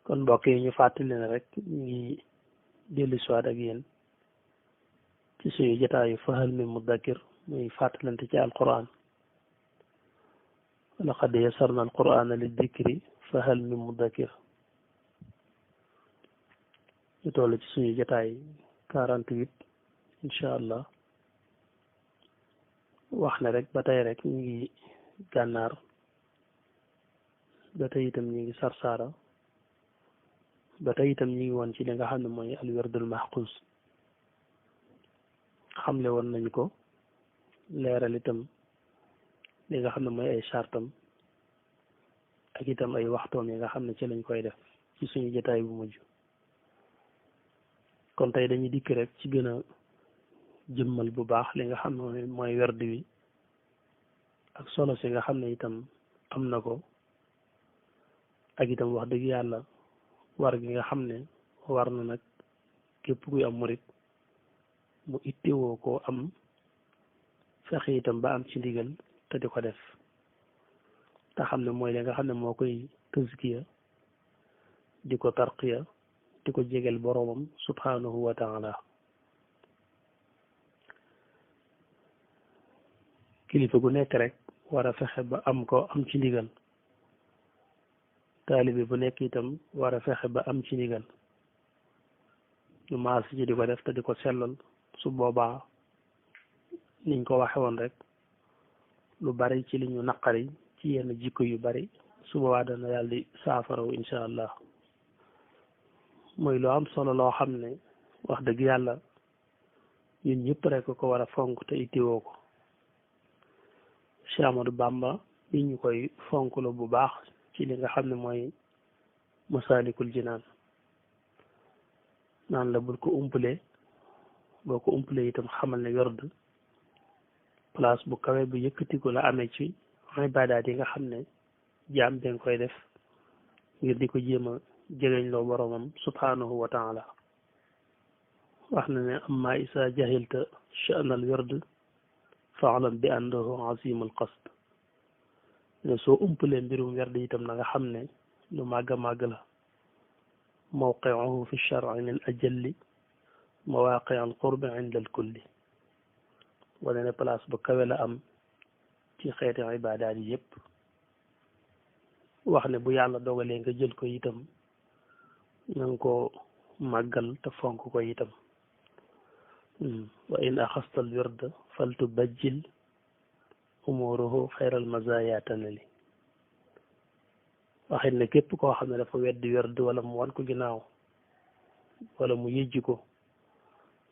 kon mbokk yi ñu fàttali ne rek ñu ngi dellu siwaat ak yéen ci suñu jotaayu fahal min mudakkir muy fàttalante ci alquran laqad yassarna alqurana li dikri fahal min mudakkir ñu toll ci suñu jotaay 48 incha allah wax ne rek ba tey rek ñu ngi gànnaar ba tey itam ñu ngi sarsaara ba tey itam ñu ngi woon ci li nga xam ne mooy alwirdul mahfuz xamle woon nañu ko leeral itam li nga xam ne mooy ay chartam ak itam ay waxtoom yi nga xam ne ci lañ koy def ci suñu jotaay bu mujj kon tey dañuy dikk rek ci gën a jëmmal bu baax li nga xam ne mooy werd wi ak solo si nga xam ne itam am na ko ak itam wax dëgg yàlla war gi nga xam ne war na nag képp kuy am murit mu ittewoo koo am fexe itam ba am ci ndigal te di ko def te xam ne mooy li nga xam ne moo koy tëskiya di ko tarqiya di ko jegel boroomam subhanahu wa taala kilifa gu nekk rek war a fexe ba am ko am ci ndigal taalibi bu nekk itam war a fexe ba am ci ndigal ñu maas ci di ko def te di ko sellal su boobaa niñ ko waxe woon rek lu bari ci li ñu naqari ci yenn jikko yu bari su boobaa dana yàlla di saafaraw insha allah mooy lu am solo loo xam ne wax dëgg yàlla ñun ñëpp rek ko war a fonk te ittiwoo ko Cheikh Ahmadou Bamba bi ñu koy fonk la bu baax ci li nga xam ne mooy Masaalikul Jinaan naan la bul ko umpale boo ko umpale itam xamal ne werd place bu kawe bu yëkkatiku la amee ci ibaadaat yi nga xam ne jaam dañ koy def ngir di ko jéem a jegeñ loo boromam subhanahu wa taala wax na ne amma isa jahilta sha'nal werd fa'lam bi annahu azimul qasd ne soo umpalee mbirum werd itam na nga xam ne lu màgg a màgg la mawqi'uhu fi shar'i min ajalli mawaqi' al qurbi inda al kulli wane ne place bu kawe la am ci xeeti ibaadaat yi yëpp wax ne bu yàlla dogalee nga jël ko itam na nga ko màggal te fonk ko itam wa in axasta al wirda faltu bajjil umuruhu xayral mazaya tanali waxit ne képp koo xam ne dafa weddi werd wala mu wan ko ginnaaw wala mu yëjji ko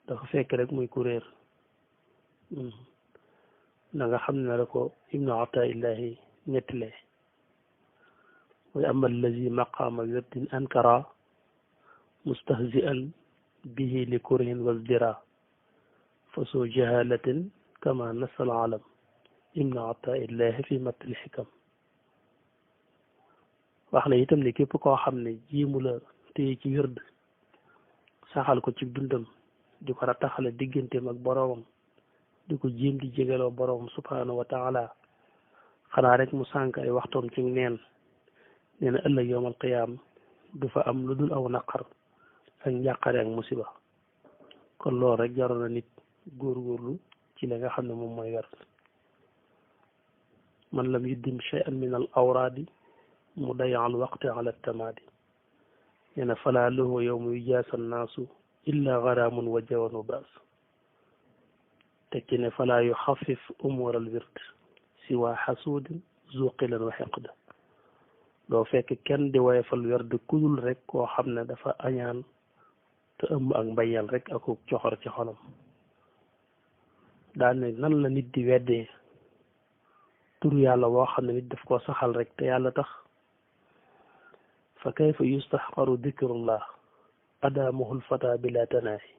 dafa fekk rek muy kuréer na nga xam ne la ko ibnu ataillahi nettalee mooy ama allazi maqaama wirdin ankara mustahzi'an bihi li kurhin wasdira fa soo jahalatin kama nasal alam ibnu ataillahi fi mattil xikam wax na itam ne képp koo xam ne jiimu la téye ci wird saxal ko ci dundam di ko rataxale digganteem ak boroomam di ko jéem di jégaloo boroomam subhanahu wa taala xanaa rek mu sànk ay waxtoom ci neen nee na ëllëg yowmal qiyaam du fa am lu dul aw naqar ak njàqare ak musiba kon loolu rek jaroon na nit góorgóorlu ci li nga xam ne moom mooy werd man lam yuddim shay'an min al awraadi mudayi'a al waqti ala tamaadi nee na falaa lahu yowma yujaasa annaasu illa garaamun wa jawan wa baas tekki ne falaa yuxaffif umuur al wird siwa xasuudin zuqilan wa xiqda doo fekk kenn di woyefal werd kudul rek koo xam ne dafa añaan te ëmb ak mbayal rek ak coxor ci xolam daan ne nan la nit di weddee tur yàlla woo xam ne nit daf koo saxal rek te yàlla tax fa kayfa yustaxqaru dikrullah adamuhul fata bila tanaahi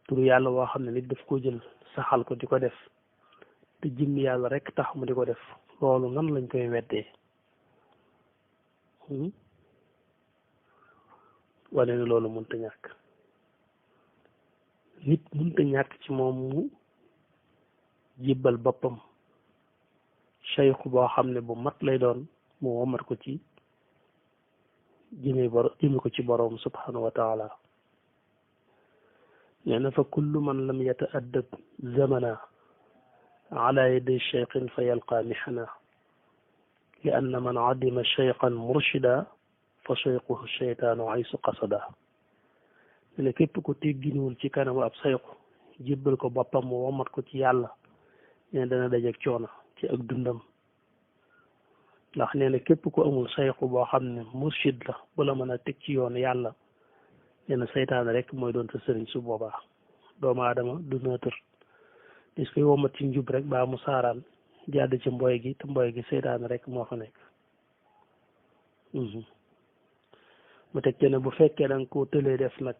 tur yàlla woo xam ne nit daf ko jël saxal ko di ko def te jëmm yàlla rek tax mu di ko def loolu nan lañ koy weddee wane ne loolu mënta ñàkk nit mënta ñàkk ci moom mu jébbal boppam cheikh boo xam ne bu mat lay doon mu womat ko ci jëme ko ci boroom subhanahu wa taala nee na fa kullu man lam yata'addab zamana ala yaday cheikhin fa yalqa mihana li anna man adima cheikhan murshida fa cheikhuhu cheytaanu aysu qasada ne képp ko tegginuwul ci kanamu ab sayxu jébbal ko boppam mu womat ko ci yàlla nee dana dajeeg coono ci ak dundam ndax nee na képp ku amul sayxu boo xam ne murshid la bu la mën a teg ci yoon yàlla nee na seytaane rek mooy doon sa sëriñ su boobaa doomu aadama du nëtër dis koy womat ci njub rek baa mu saaraan jàdd ci mboy gi te mboy gi seytaane rek moo fa nekk mu teg ci ne bu fekkee da nga ko tëlee def nag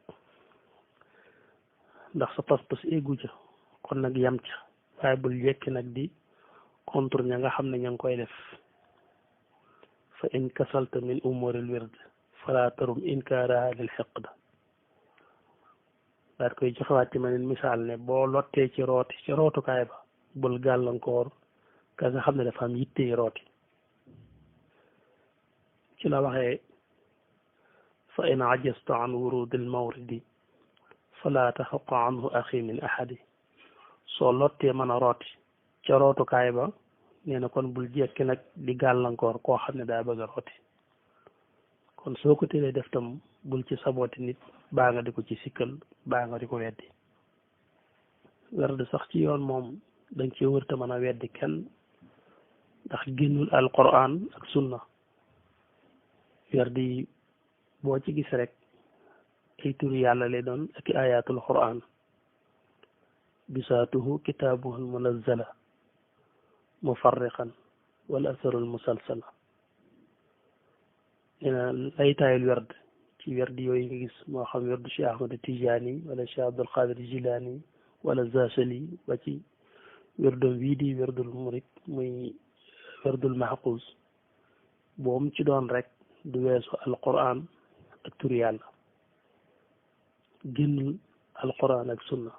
ndax sa pas-pas eggu ca kon nag yam ca waaye bul yekki nag di contre ña nga xam ne ña ngi koy def fa in kasalta min umuril wird fala tarum inkaaraha lil xiqda daat koy joxewaat ci meneen misaal ne boo lottee ci rooti ci rootukaay ba bul gàllankoor ka nga xam ne dafa am yittey rooti ci la waxee fa in ajasta an wurudil mawridi fala taxaqa anhu axi min ahadi soo lottee mën a rooti ca rootukaay ba nee na kon bul jekki nag di gàllankoor koo xam ne daa bëgg a rooti kon soo ko teelee def tam bul ci sabooti nit baa nga di ko ci sikkal baa nga di ko weddi werd sax ci yoon moom dañ ci wërta mën a weddi kenn ndax génnul alquran ak sunna werdi boo ci gis rek ay turu yàlla lay doon ak i ayatul quran bisaatuhu kitaabuhul munazzala mufarriqan wal asarul musalsala nee na laytaayul werd ci werd yooyu nga gis moo xam werdu Cheikh Ahmad Tijaani wala Cheikh Abdul Qadir Jilaani wala Zasali ba ci werdum wii di werdul murid muy werdul mahquus boom ci doon rek du weesu alquran ak turu yàlla génnul alquran ak sunna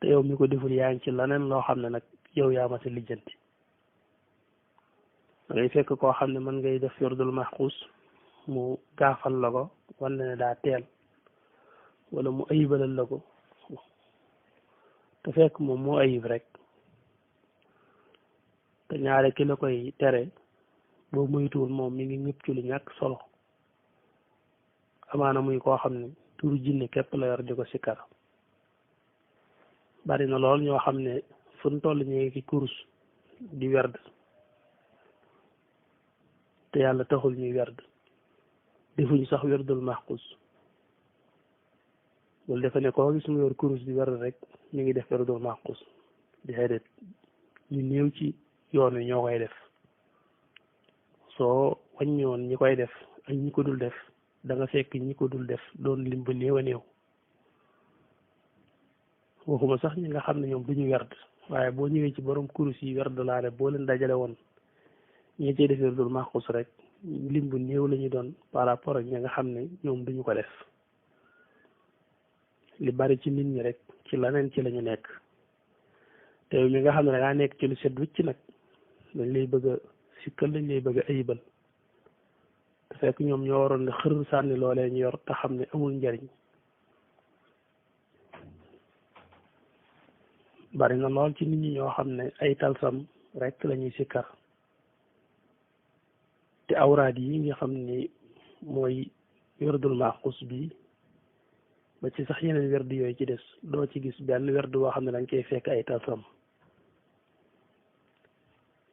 te yow mi ko deful yaa ngi ci leneen loo xam ne nag yow yaa ma sa lijjanti da ngay fekk koo xam ne mën ngay def werdul mahquus mu gaafal la ko wala ne daa teel wala mu ayibalal la ko te fekk moom moo ayib rek te ñaare ki la koy tere boo moytuwul moom mi ngi ñëpp ci lu ñàkk solo amaana muy koo xam ne turu jinne képp la yor di ko sikkar bari na lool ñoo xam ne fu ñu toll ñu ngi ci kurus di werd te yàlla taxul ñuy werd defuñ sax werdul maxkus loolu defe ne koo gis mu yor kurus di werd rek ñu ngi def werdul maxkus di xedet ñu néew ci yoon wi ñoo koy def soo wàññoon ñi koy def ak ñi ko dul def da nga fekk ñi ko dul def doon lim ba néew a néew waxuma sax ñi nga xam ne ñoom duñu werd waaye boo ñëwee ci borom kurus yi werd laa ne boo leen dajale woon ñi cey def werdul maxkus rek lim bu néew la ñu doon par rapport ak ñi nga xam ne ñoom duñu ko def li bari ci nit ñi rek ci leneen ci la ñu nekk te mi nga xam ne da ngaa nekk ci lu set wicc nag dañ lay bëgg a sikkal dañ lay bëgg a ayibal te fekk ñoom ñoo waroon ne xër sànni loolee ñu yor te xam ne amul njariñ bari na lool ci nit ñi ñoo xam ne ay talsam rek la ñuy sikkar te awraad yi nga xam ni mooy werdul maxus bi ba ci sax yeneen werd yooyu ci des doo ci gis benn werd boo xam ne dañ koy fekk ay talsam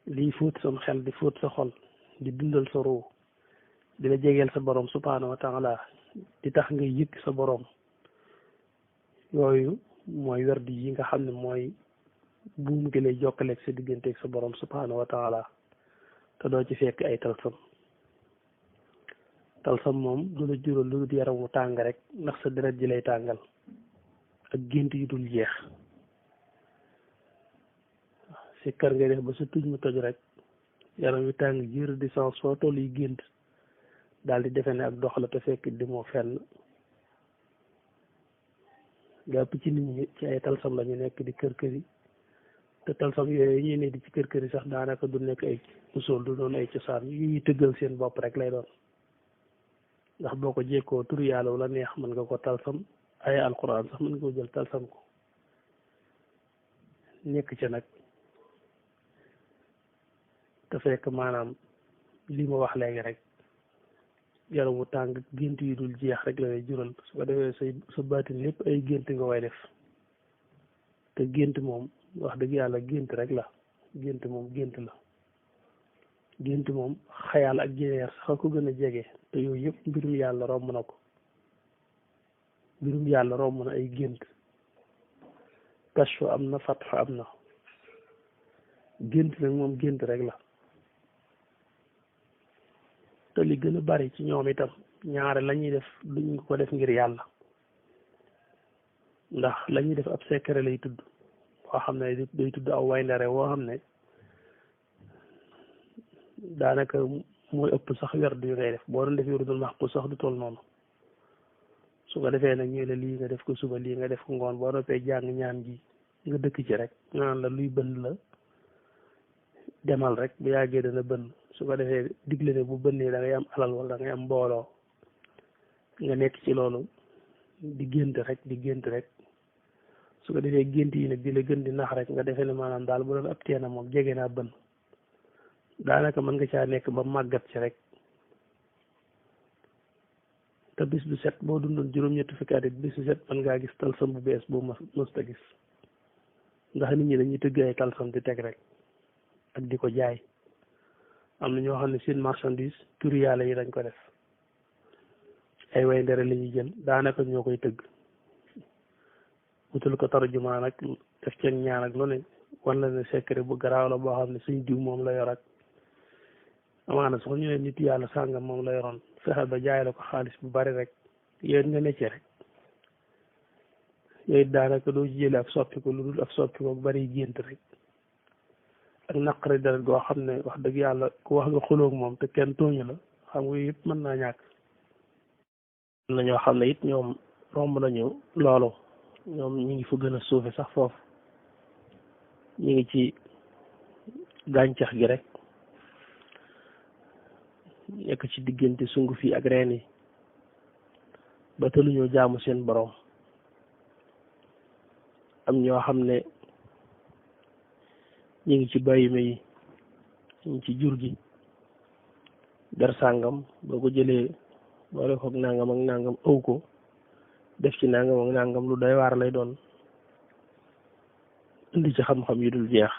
lii fóot sam xel di fóot sa xol di dundal sa ruu di la jegeel sa borom subhanahu wa taala di tax nga yëg sa borom yooyu mooy werd yi nga xam ne mooy buum gi lay jokkaleeg sa digganteeg sa borom subhanahu wa taala te doo ci fekk ay talsam moom du la jural lu dul yaram wu tàng rek ndax sa deret ji lay tàngal ak gént yu dul jeex si kër ngay def ba sa tuj mu toj rek yaram wi tàng jër di sens soo toll yi gént daal di defe ne ak dox la te fekk di moo fenn gàpp ci nit ñi ci ay talsam la ñu nekk di kër kër yi te talsam yooyu ñuy ne di ci kër yi sax daanaka du nekk ay usul du doon ay cosaan yuy tëggal seen bopp rek lay doon ndax boo ko jekkoo tur yàlla wala neex mën nga ko talsam ay alquran sax mën nga ko jël talsam ko nekk ca nag te fekk maanaam li ma wax léegi rek yaram wu tàng gént yi dul jeex rek la lay jural su ko defee sa baatin lépp ay gént nga koy def te gént moom wax dëgg yàlla gént rek la gént moom gént la gént moom xayaal ak jeneer sax ko gën a jege te yooyu yëpp mbirum yàlla romb na ko mbirum yàlla romb na ay gént kashfu am na fatxu am na gént nag moom gént rek la te li gën a bari ci ñoom itam ñaare la ñuy def duñ ko def ngir yàlla ndax la ñuy def ab secret lay tudd boo xam ne day tudd aw wayndare woo xam ne daanaka mooy ëpp sax werd yu ngay def boo doon def werdul maxqus sax du toll noonu su ko defee nag ñu la lii nga def ko suba lii nga def ko ngoon boo noppee jàng ñaan ji nga dëkk ci rek ñaan la luy bënn la demal rek bu yàggee dana bënn su ko defee digle ne bu bënnee da ngay am alal wala da ngay am mbooloo nga nekk ci loolu di gént rek su ko defee gént yi nag di la gën di nax rek nga defee ne maanaam daal bu doon ab teena moom jege naa bënn daanaka mën nga caa nekk ba màggat ci rek te bis bu set boo dundoon juróom-ñetti fukki at bis bu set mën ngaa gis talsam bu bees boo mës ta gis ndax nit ñi dañuy tëgg ay talsam di teg rek ak di ko jaay am na ñoo xam ne seen marchandise turi yàlla yi dañ ko def ay way ndere la ñuy jël daanaka ñoo koy tëgg wutal ko tarjuma nag def ci ñaan ak lu ne wala ne secret bu garaaw la boo xam ne suñ diw moom la yor ak amaana sax ñu ne nit yàlla sàngam moom la yoroon fexe ba jaay la ko xaalis bu bari rek yooyu nga necce rek yooyu daanaka doo ci jële ak soppiku lu dul ak soppiku ak bari gént rek ak naqari deret goo xam ne wax dëgg yàlla ku wax nga xuloog moom te kenn tooñu la xam nga yëpp mën naa ñàkk am na ñoo xam ne it ñoom romb nañu loolu ñoom ñi ngi fa gën a suufe sax foofu ñi ngi ci gàncax gi rek nekk ci diggante sunguf yi ak reen yi ba tëluñoo jaamu seen borom am ñoo xam ne ñu ngi ci bayima yi ñu ngi ci jur gi der sàngam boo ko jëlee boole ko nangam ak nangam ëw ko def ci nangam ak nangam lu doy waar lay doon indi ci xam-xam yu dul jeex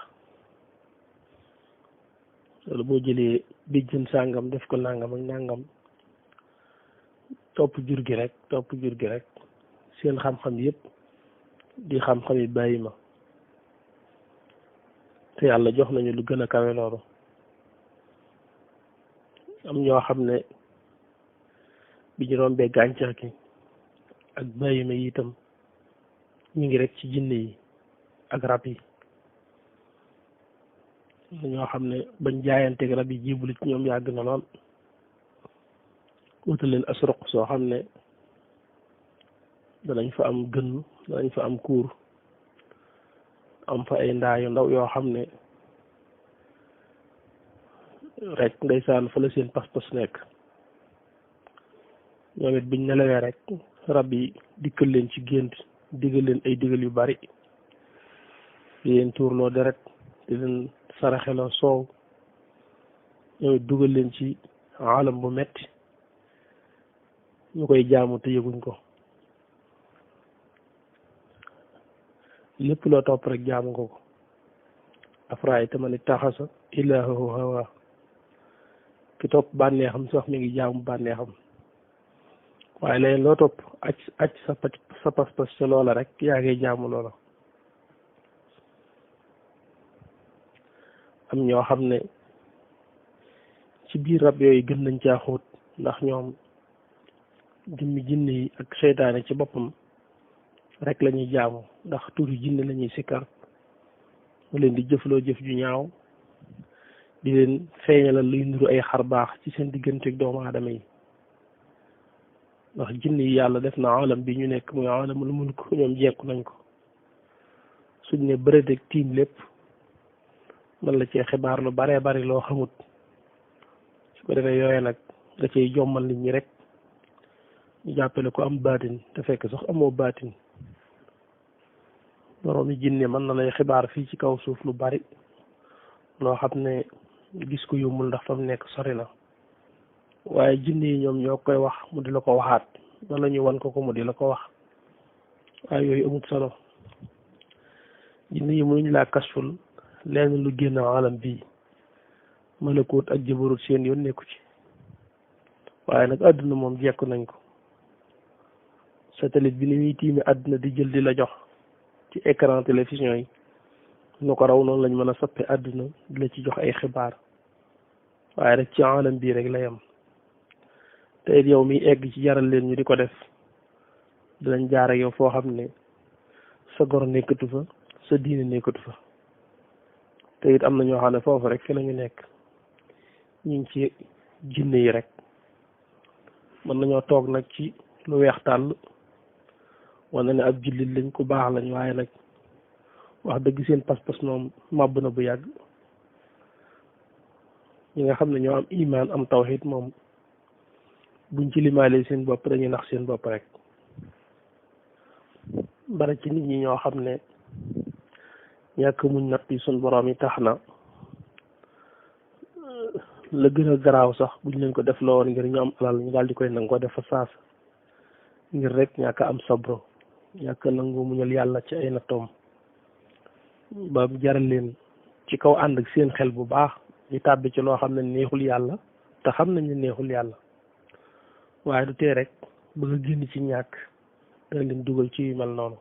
loolu boo jëlee bijjën sàngam def ko nangam ak nangam topp jur gi rek seen xam-xam yëpp di xam-xam yi bàyyi ma te yàlla jox nañu lu gën a kawe loolu am ñoo xam ne bi ñu rombee gàncax gi ak bàyyi ma itam ñu ngi rek ci jinne yi ak rab yi ñoo xam ne bañ jaayanteeg rab yi jibuli ci ñoom yàgg na lool wutal leen asruq soo xam ne danañ fa am gën danañ fa am kuur am fa ay ndaa yu ndaw yoo xam ne rek ndeysaan fa la seen pas-pas nekk ñoom it biñ nelawee rek rab yi dikkal leen ci gént digal leen ay digal yu bari di leen tuurloo deret di leen saraxeloo soow ñoom it dugal leen ci alam bu metti ñu koy jaamu te yëguñ ko lépp loo topp rek jaamu nga ko afraayta man ittaxasa ilaahahu hawaa ki topp bànneexam sax mi ngi jaamu bànneexam waaye léegi loo topp acc sa pas-pas ca loola rek yaa ngi jaamu loola am ñoo xam ne ci biir rab yooyu gën nañ caa xóot ndax ñoom jëmmi jinne yi ak seytaane ci boppam rek la ñuy jaamu ndax turi jinne la ñuy sikkar mu leen di jëfloo jëf ju ñaaw di leen feeñalal luy nuru ay xar baax ci seen digganteeg doomu aadama yi ndax jinne yi yàlla def na alam bi ñu nekk muy alamul mulk ñoom jekku nañ ko suñ ne bëreet ak tiim lépp mën la cee xibaar lu baree bari loo xamut su ko defee yooye nag da cay jommal nit ñi rek ñu jàppale ko am baatin te fekk sax amoo baatin. borom yi jinne mën na lay xibaar fii ci kaw suuf lu bari loo xam ne gis ko yombul ndax fa mu nekk sori na waaye jinne yi ñoom ñoo koy wax mu di la ko waxaat wala ñu wan ko mu di la ko wax waaye yooyu amut solo. jinne yi mënuñ laa kasful lenn lu génn alam bii malakoot ak jabarut seen yoon nekku ci waaye nag àdduna moom jekku nañ ko. satellite bi ni muy tiime àdduna di jël di la jox ci écran télévision yi nu ko raw noonu lañ mën a soppe àdduna di la ci jox ay xibaar waaye rek ci alam bii rek la yem. te it yow miy egg ci jaral leen ñu di ko def dinañ jaar ak yow foo xam ne sa gor nekkatu fa sa diine nekkatu fa. te it am na ñoo xam ne foofu rek fi lañu nekk ñu ngi ci jinne yi rek mën nañoo toog nag ci lu weex tàll wane ne ab jullit lañ ku baax lañ waaye nag wax dëgg seen pas-pas moom màbb na bu yàgg. ñi nga xam ne ñoo am imaan am tawxiid moom buñ ci limaale seen bopp dañuy nax seen bopp rek. bari ci nit ñi ñoo xam ne ñàkk muñ natt yi suñ boroom yi tax na la gën a garaaw sax buñ leen ko def la woon ngir ñu am alal ñu daal di koy nangu ko def fa saasa ngir rek ñàkk am sabro ñàkk nangu muñal yàlla ci ay nattoom ba jaral leen ci kaw ànd ak seen xel bu baax ñu tàbbi ci loo xam ne neexul yàlla te xam nañ ne neexul yàlla waaye du tee rek bëgg a génn ci ñàkk dana leen dugal ci yu mel noonu.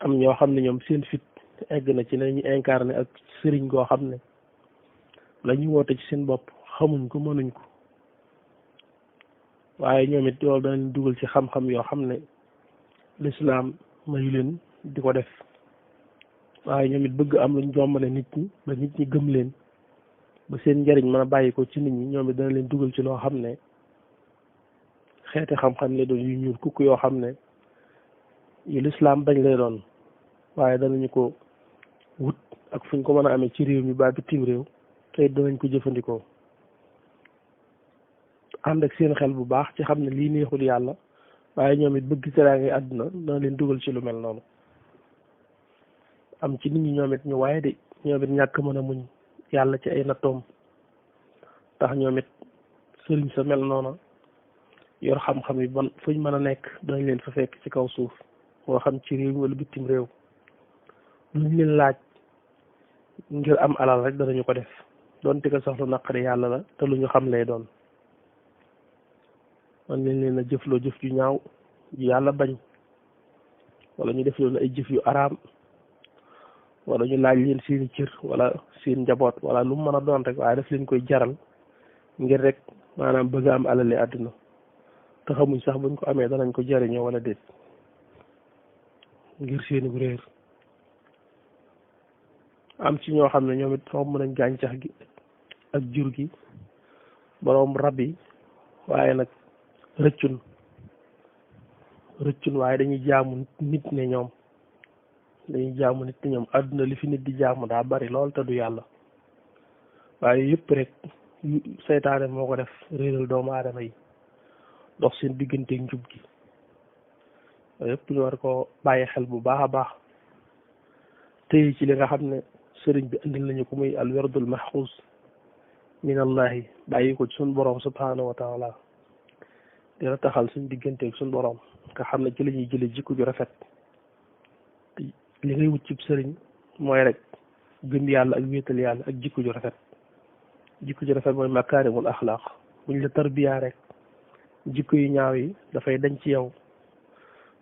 am ñoo xam ne ñoom seen fit egg na ci ne ñu incarné ak sëriñ goo xam ne la ñu woote ci seen bopp xamuñ ko mënuñ ko waaye ñoom it loolu dana leen dugal ci xam-xam yoo xam ne lislaam mayu leen di ko def waaye ñoom it bëgg am luñ jommale nit ñi ba nit ñi gëm leen ba seen njariñ mën a bàyyi ko ci nit ñi ñoom it dana leen dugal ci loo xam ne xeeti xam-xam lay doon yu ñuul kukk yoo xam ne yu lislaam bañ lay doon waaye danañu ko wut ak fuñ ko mën a amee ci réew mi ba bitim réew te danañ ko jëfandikoo ànd ak seen xel bu baax ci xam ne lii neexul yàlla waaye ñoom it bëgg teraange àdduna dana leen dugal ci lu mel noonu. am ci nit ñi ñoom it ñu waaye de ñoom it ñàkk mën a muñ yàlla ci ay nattoom tax ñoom it sëriñ sa mel noona yor xam-xam yi ban fuñ mën a nekk danañ leen fa fekk ci kaw suuf moo xam ci réew wala bitim réew luñ leen laaj ngir am alal rek danañu ko def doonte ko sax lu naqari yàlla la te lu ñu xam lay doon. man leen a jëfloo jëf ju ñaaw ju yàlla bañ wala ñu def loolu ay jëf yu araam wala ñu laaj leen seeni cër wala seen njaboot wala lu mu mën a doon rek waaye daf leen koy jaral ngir rek maanaam bëgg am alali àdduna te xamuñ sax buñ ko amee danañ ko jariñoo wala déet ngir seeni bu réer. am ci ñoo xam ne ñoom it fomm nañ gàncax gi ak jur gi boroom rab yi waaye nag rëccun waaye dañuy jaamu nit ne ñoom àdduna li fi nit di jaamu daa bari lool te du yàlla waaye yëpp rek seytaane moo ko def réeral doomu aadama yi dox seen digganteeg njub gi yëpp ñu war ko bàyyi xel bu baax a baax tey ci li nga xam ne sëriñ bi andil nañu ko muy al werdul maxuus min allahi bàyyi ko ci suñ boroom subhanahu wa taala dina taxal suñ digganteeg suñ boroom nga xam ne ci la ñuy jële jikko ju rafet li ngay wut cib sëriñ mooy rek gëm yàlla ak wéetal yàlla ak jikko ju rafet mooy makaarimul axlaaq buñ la tarbiyaa rek jikko yu ñaaw yi dafay dañ ci yow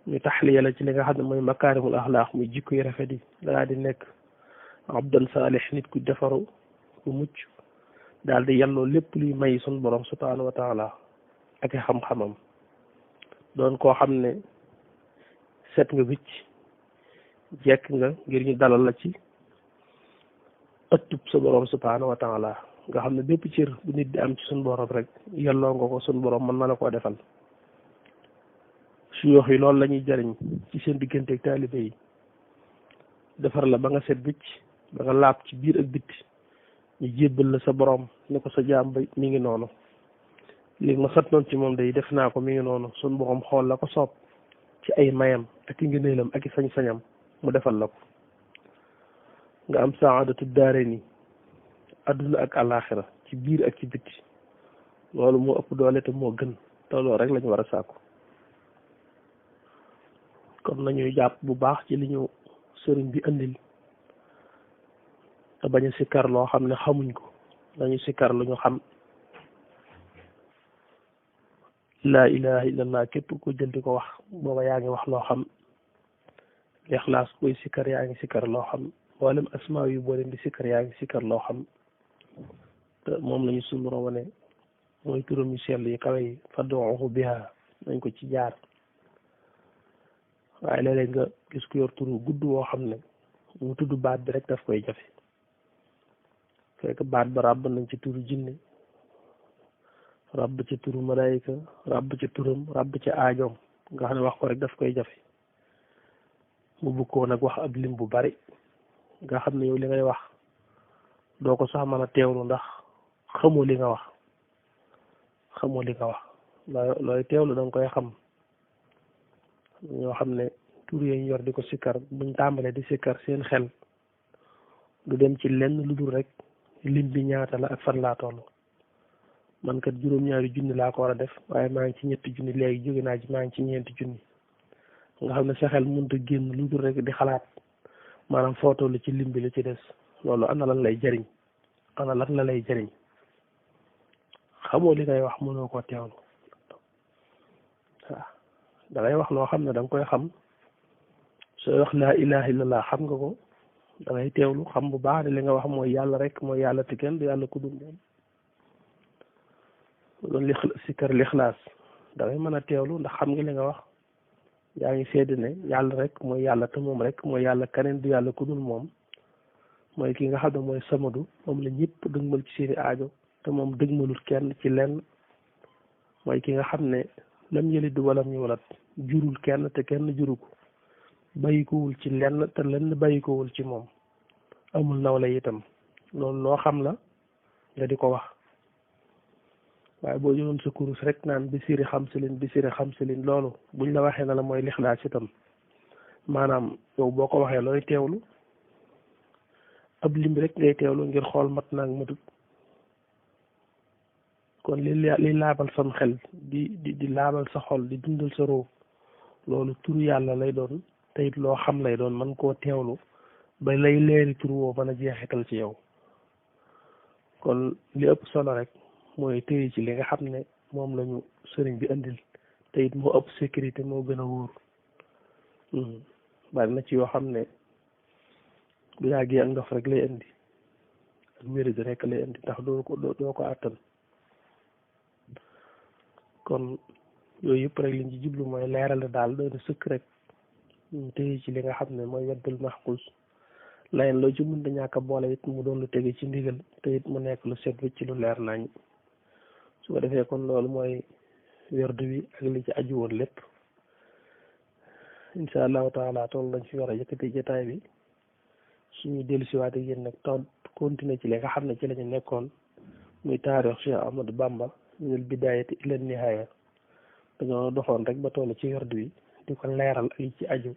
ñu taxliya la ci li nga xam ne mooy makaarimul axlaaq muy jikko yu rafet yi danaa di nekk abdan saalix nit ku defaru ku mucc daal di yàlloo lépp luy may sun borom subhanahu wa taala ak xam-xamam doon koo xam ne set nga wicc jekk nga ngir ñu dalal la ci ëttub sa borom subhanahu wa taala nga xam ne bépp cër bu nit di am ci sun borom rek yàlloo nga ko sun borom mën na la koo defal. suyoox yi loolu la ñuy jariñ ci seen digganteeg taalibe yi defar la ba nga set bicc ba nga laab ci biir ak bitti ñu jébbal la sa borom ne ko sa jaam ba mi ngi noonu léegi ma sat noonu ci moom day def naa ko mi ngi noonu suñ borom xool la ko soob ci ay mayam ak i ngëneelam ak i sañ-sañam mu defal la ko nga am saadatu daare ni adduna ak àllaaxira ci biir ak ci bitti loolu moo ëpp doole te moo gën te loolu rek lañu war a sàkku kon nañuy jàpp bu baax ci li ñu sëriñ bi andil te bañ a sikkar loo xam ne xamuñ ko nañu sikkar lu ñu xam laa ilaha illallah képp ku jël di ko wax booba yaa ngi wax loo xam lixlaas koy sikkar yaa ngi sikkar loo xam mboolem asmaa yu boo leen di sikkar yaa ngi sikkar loo xam te moom lañu suñu borom wane mooy turam yu sell yi kawe yi fad'uuhu biha nañ ko ci jaar waaye léeg-léeg nga gis ku yor turu gudd woo xam ne mu tudd baat bi rek daf koy jafe fekk baat ba ràbb nañ ci turu jinne ràbb ci turu malaayika ràbb ci turam ràbb ci aajoom nga xam ne wax ko rek daf koy jafe mu bëggoon nag wax ab lim bu bari nga xam ne yow li ngay wax doo ko sax mën a teewlu ndax xamoo li nga wax looy teewlu da nga koy xam ñoo xam ne tur yooyu yor di ko sikkar buñ tàmbalee di sikkar seen xel du dem ci lenn lu dul rek lim bi ñaata la ak fan laa toll man kat juróom-ñaari junni laa ko war a def waaye maa ngi ci ñetti junni léegi jóge naa ci maa ngi ci ñeenti junni nga xam ne sa xel mënut a génn lu dul rek di xalaat maanaam foo toll ci lim bi lu ci des loolu ana lan lay jëriñ ana lan la lay jëriñ xamoo li ngay wax mënoo koo teewlu waaw da ngay wax loo xam ne da nga koy xam sooy wax laa ilaha illallah xam nga ko da ngay teewlu xam bu baax ne li nga wax mooy yàlla rek mooy yàlla te kenn du yàlla ku dul moom loolu sikkar lixlaas da ngay mën a teewlu ndax xam nga li nga wax yaa ngi seede ne yàlla rek mooy yàlla te moom rek mooy yàlla keneen du yàlla ku dul moom mooy ki nga xam ne mooy samadu moom la ñëpp dëgmal ci seeni aajo te moom dëgmalul kenn ci lenn mooy ki nga xam ne lam yalid walam yulad jurul kenn te kenn juru ko bàyyikowul ci lenn te lenn bàyyikowul ci moom amul nawle itam loolu loo xam la nga di ko wax waaye boo jëloon sa kurus rek naan bi siri xam silin loolu buñ la waxee na la mooy lixlaas itam maanaam yow boo ko waxee looy teewlu ab lim rek ngay teewlu ngir xool mat naag matut kon li laabal sam xel di laabal sa xol di dundal sa roo loolu turu yàlla lay doon te it loo xam lay doon man koo teewlu ba lay leeri turu woo mën a jeexital ci yow kon li ëpp solo rek mooy téye ci li nga xam ne moom lañu sëriñ bi andil te it moo ëpp sécurité moo gën a wóor bari na ci yoo xam ne bu yàggee ak ndox rek lay indi ak wéradi rek lay indi ndax doo ko àttan kon yooyu yëpp rek liñ ci jublu mooy leeral daal doon sëkk rek téye ci li nga xam ne mooy weddul maxkuus layen loo ci mën da ñàkk a boole it mu doon lu tege ci ndigal te it mu nekk lu set ci lu leer nañ su ko defee kon loolu mooy werdu wi ak li ci aju woon lépp insha allahu taala tool lañ fi war a yëkkati jotaay bi suñuy dellu siwaat ak yéen nag taw continuer ci li nga xam ne ci la ñu nekkoon muy taarix Cheikh Ahmadou Bamba minal bidaayati ila nihaaya dañoo doxoon rek ba toll ci werdu wi di ko leeral ak yi ci aju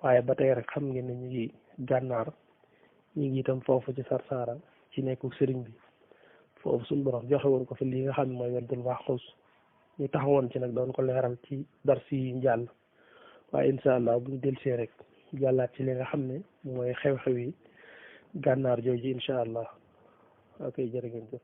waaye ba tey rek xam ngeen ne ñu ngi gànnaar ñu ngi itam foofu ci Sarsara ci nekku sëriñ bi foofu suñu borom joxe woon ko fi li nga xam ne mooy werdul maxuus ñu taxawoon ci nag doon ko leeral ci darsi yi njàll waaye incha allah bu ñu delsee rek jàllaat ci li nga xam ne mooy xew-xew yi gànnaar jooju incha allah ok jërë ngeen jëf